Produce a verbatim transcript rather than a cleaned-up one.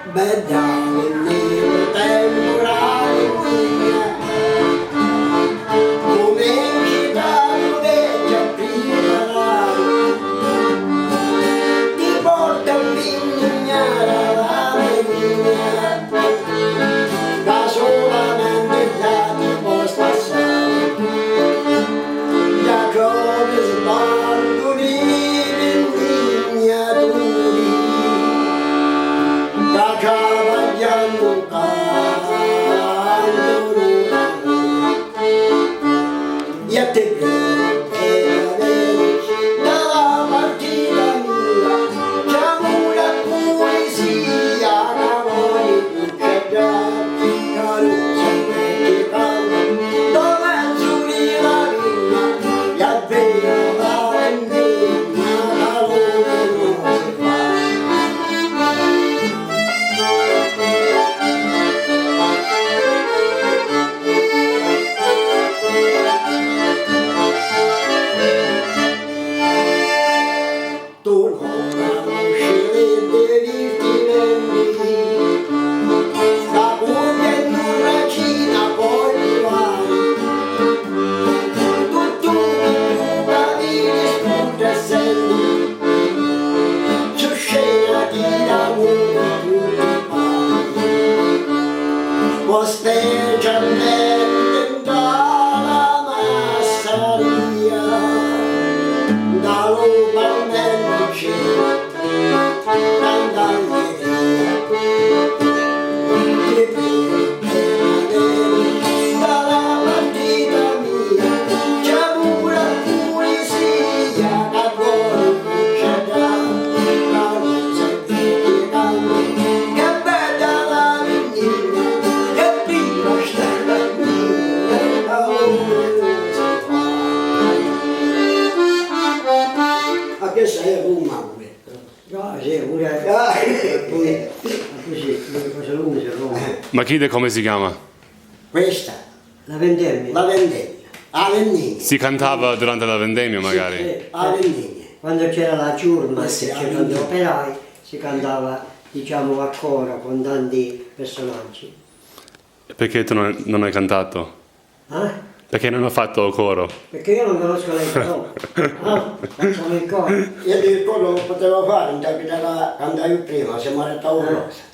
Bedda vennìu tempu la vinnigna, cumincitatu degghiu a priparari, ti portu a vinnignari a la me vigna, ca sulamenti ddà ti po' spassari. Ddà comu sbandu li vinnignaturi, ca travagghiannu tantu lu campu. E a te pregu, pregu, da la partita mia, c'è amuri a pulisìa, ca voli Tu non canusci li divertimenti, ca puru e nun racina poi vari. Tuttu chiddu ca vidi, scuta e senti, su scena di l'amuri tutti pari. Po specialmenti nta la massaria, nta lu palmentu c'è tanta allegria. Chi pena, pena, pena, nta la partita mia, c'è puru a pulisìa, ca voli cuncedari, ca nun senti. Ma questa è Roma, questa. No, sì, pure. Ah. E poi, ma così, cosa lunga, Roma. Ma chi de come si chiama? Questa? La vendemmia. La vendemmia. A vendemmia. Si cantava durante la vendemmia, magari? Sì, sì. A vendemmia. Quando c'era la ciurma, eh sì, che c'erano gli operai, si cantava, diciamo, a coro con tanti personaggi. E perché tu non, non hai cantato? Eh? Perché non hai fatto coro? Perché io non conosco le parole. Ah, facciamo il coro. Io il coro lo potevo fare, non capito, quando io prima, siamo andati a Rosa.